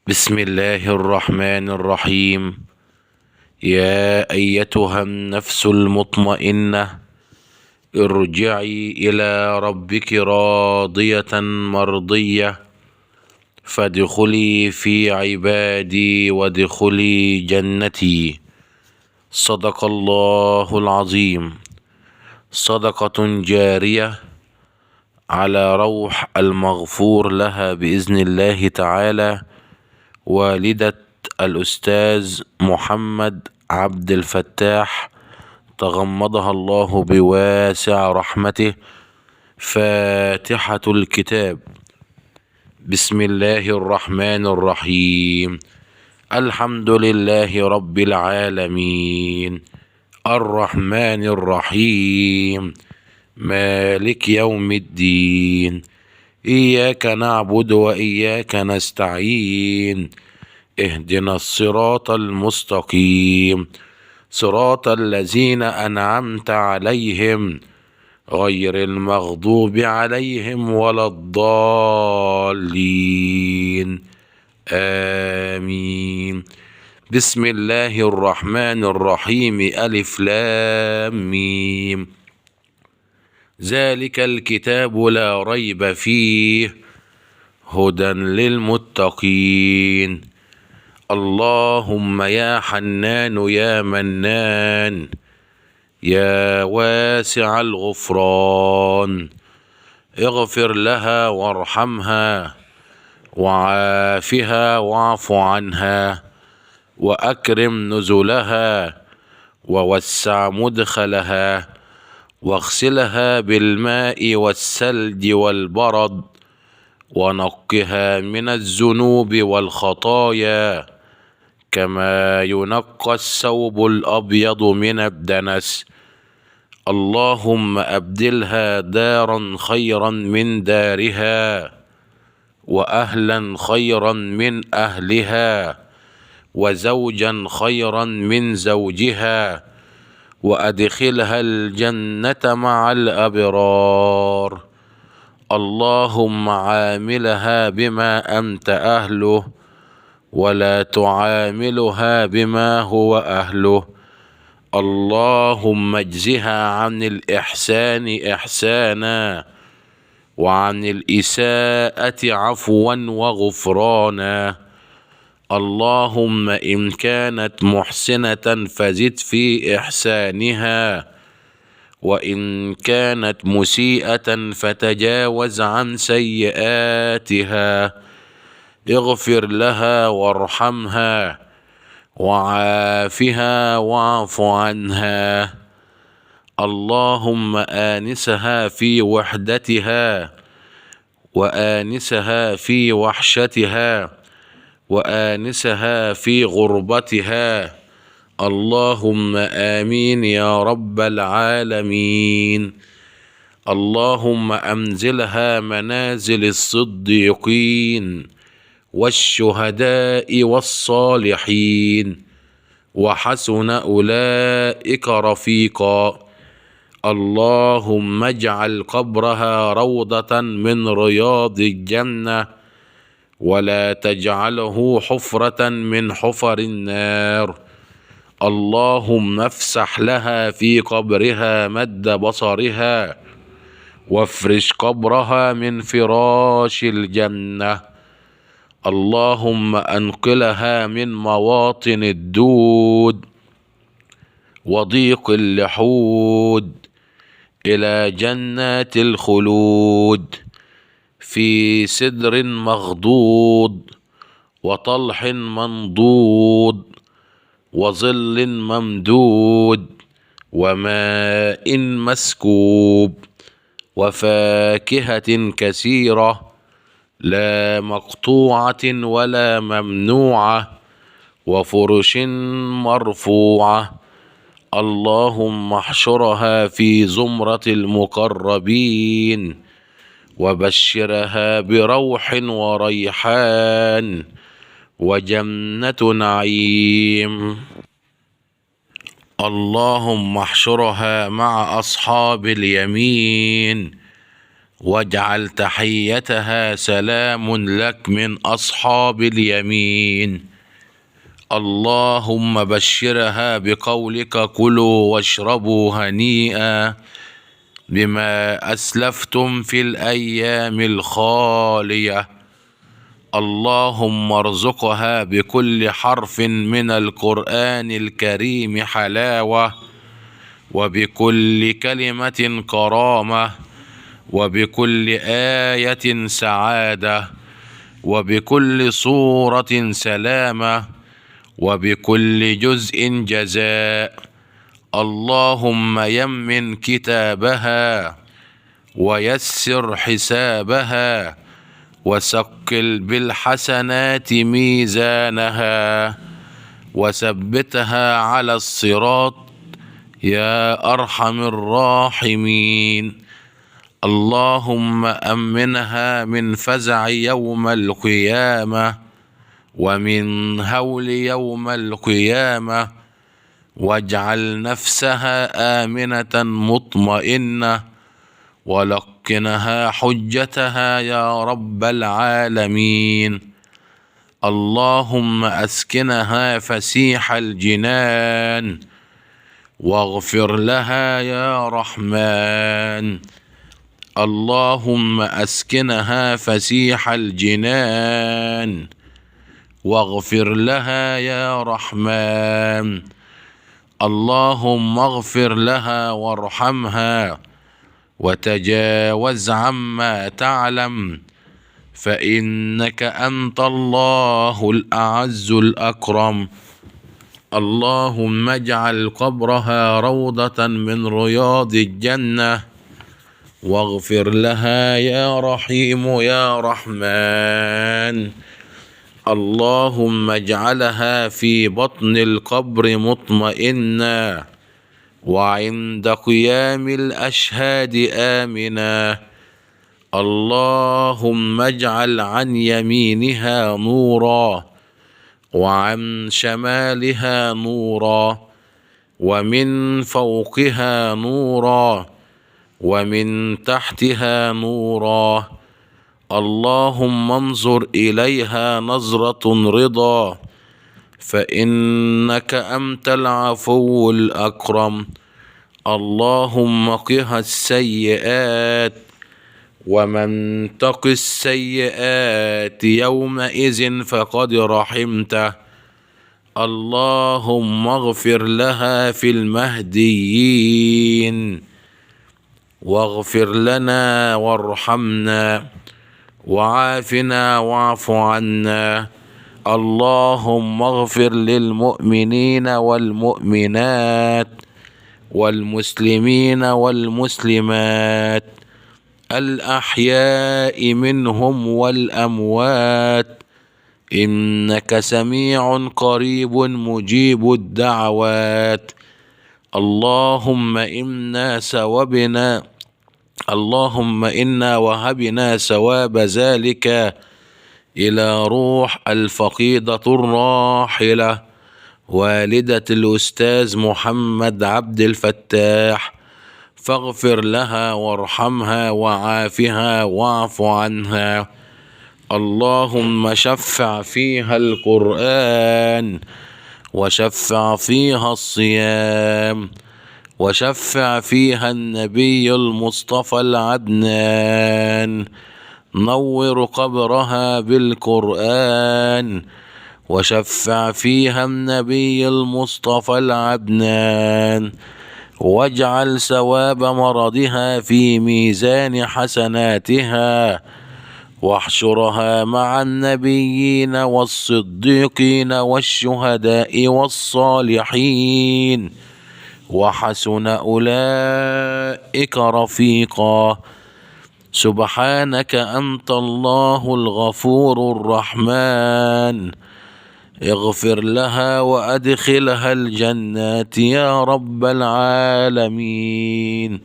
بسم الله الرحمن الرحيم. يا أيتها النفس المطمئنة، ارجعي إلى ربك راضية مرضية، فادخلي في عبادي وادخلي جنتي. صدق الله العظيم. صدقة جارية على روح المغفور لها بإذن الله تعالى، والدة الأستاذ محمد عبد الفتاح، تغمدها الله بواسع رحمته. فاتحة الكتاب. بسم الله الرحمن الرحيم. الحمد لله رب العالمين. الرحمن الرحيم. مالك يوم الدين. إياك نعبد وإياك نستعين. اهدنا الصراط المستقيم، صراط الذين أنعمت عليهم، غير المغضوب عليهم ولا الضالين. آمين. بسم الله الرحمن الرحيم. ألف لام ميم. ذلك الكتاب لا ريب فيه، هدى للمتقين. اللهم يا حنان يا منان، يا واسع الغفران، اغفر لها وارحمها، وعافها واعف عنها، وأكرم نزلها، ووسع مدخلها، واغسلها بالماء والثلج والبرد، ونقها من الذنوب والخطايا كما ينقى الثوب الأبيض من الدنس. اللهم أبدلها دارا خيرا من دارها، وأهلا خيرا من أهلها، وزوجا خيرا من زوجها، وأدخلها الجنة مع الأبرار. اللهم عاملها بما أنت أهله، ولا تعاملها بما هو أهله. اللهم اجزها عن الإحسان إحسانا، وعن الإساءة عفوا وغفرانا. اللهم إن كانت محسنة فزد في إحسانها، وإن كانت مسيئة فتجاوز عن سيئاتها. اغفر لها وارحمها، وعافها واعف عنها. اللهم آنسها في وحدتها، وآنسها في وحشتها، وآنسها في غربتها. اللهم آمين يا رب العالمين. اللهم أنزلها منازل الصديقين والشهداء والصالحين، وحسن أولئك رفيقا. اللهم اجعل قبرها روضة من رياض الجنة، ولا تجعله حفرة من حفر النار. اللهم افسح لها في قبرها مد بصرها، وافرش قبرها من فراش الجنة. اللهم أنقلها من مواطن الدود وضيق اللحود إلى جنات الخلود، في سدر مخضود وطلح منضود وظل ممدود وماء مسكوب وفاكهة كثيرة لا مقطوعة ولا ممنوعة وفرش مرفوعة. اللهم احشرها في زمرة المقربين، وبشرها بروح وريحان وجنة نعيم. اللهم احشرها مع أصحاب اليمين، واجعل تحيتها سلام لك من أصحاب اليمين. اللهم بشرها بقولك كلوا واشربوا هنيئا بما أسلفتم في الأيام الخالية. اللهم ارزقها بكل حرف من القرآن الكريم حلاوة، وبكل كلمة كرامة، وبكل آية سعادة، وبكل صورة سلامة، وبكل جزء جزاء. اللهم يمن كتابها ويسر حسابها وثقل بالحسنات ميزانها وثبتها على الصراط يا أرحم الراحمين. اللهم أمنها من فزع يوم القيامة ومن هول يوم القيامة، واجعل نفسها آمنة مطمئنة، ولقنها حجتها يا رب العالمين. اللهم أسكنها فسيح الجنان واغفر لها يا رحمن. اللهم أسكنها فسيح الجنان واغفر لها يا رحمن. اللهم اغفر لها وارحمها وتجاوز عما تعلم، فإنك أنت الله الأعز الأكرم. اللهم اجعل قبرها روضة من رياض الجنة واغفر لها يا رحيم يا رحمن. اللهم اجعلها في بطن القبر مطمئنا، وعند قيام الأشهاد آمنا. اللهم اجعل عن يمينها نورا، وعن شمالها نورا، ومن فوقها نورا، ومن تحتها نورا. اللهم انظر إليها نظرة رضا، فإنك أنت العفو الأكرم. اللهم قها السيئات، ومن تق السيئات يومئذ فقد رحمته. اللهم اغفر لها في المهديين، واغفر لنا وارحمنا، وعافنا واعف عنا. اللهم اغفر للمؤمنين والمؤمنات والمسلمين والمسلمات الأحياء منهم والأموات، إنك سميع قريب مجيب الدعوات. اللهم إنا وهبنا ثواب ذلك إلى روح الفقيدة الراحلة والدة الأستاذ محمد عبد الفتاح، فاغفر لها وارحمها وعافها واعف عنها. اللهم شفع فيها القرآن، وشفع فيها الصيام، وشفع فيها النبي المصطفى العدنان. نور قبرها بالقرآن، وشفع فيها النبي المصطفى العدنان، واجعل ثواب مرضها في ميزان حسناتها، واحشرها مع النبيين والصديقين والشهداء والصالحين، وحسن أولئك رفيقا. سبحانك أنت الله الغفور الرحمن، اغفر لها وأدخلها الجنات يا رب العالمين.